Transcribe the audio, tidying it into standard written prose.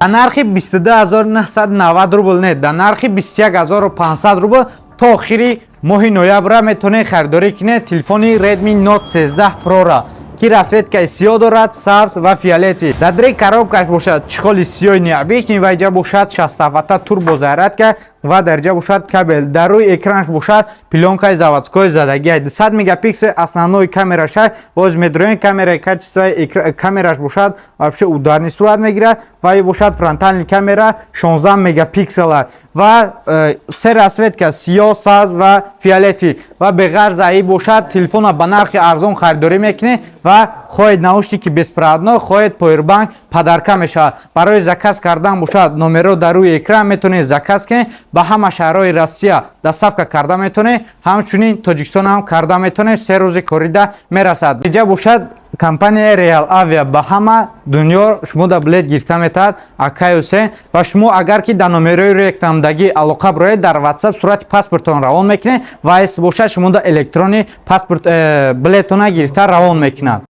Дар нархи 22 990 рубл не, дар нархи 21 500 рубл то охири моҳи ноябра метавонед харидорӣ кунед телефони Redmi Note 13 Pro-ра, ки расцветкаи сиёҳ дорад, сабз ва фиолетӣ. Дар дри коробкаш бошад чехоли сиёҳи необычный ва иҷа бошад 60 ватта турбозарядка ва дар иҷа бошад кабел. Дар рӯи экранаш бошад плёнкаи заводской задагӣ. 200 мегапиксел основной камераша. Боз медроем, камераи качествои камераш бошад вообще ударный сурат мегирад ва и бошад фронтальный камера 16 мегапиксела ва се расцветка: сиёҳ, сабз ва фиолетӣ. Ва беғарз аи бошад, телефона ба нархи арзон харидорӣ мекунед ва хоҳед наушники беспроводной, хоҳед повербанк подарка мешавад. Барои заказ кардан бошад, номеро дар рӯи экран, метавонед заказ кунед. Ба ҳама шаҳрҳои Россия доставка карда метавонед, ҳамчунин Тоҷикистон ҳам карда метавонед, 3 рӯзи корида мерасад. Иҷа бошад компания Реал Авиа ба ҳама дунё шумо да билет гирифта метавад, акай Ҳусен. Ва шумо агар ки дар номерои рекламдагӣ алоқа бироед, дар WhatsApp сурати паспортон равон мекунед ва бошад, шумо да электронный паспорт билетона гирифта равон мекунад.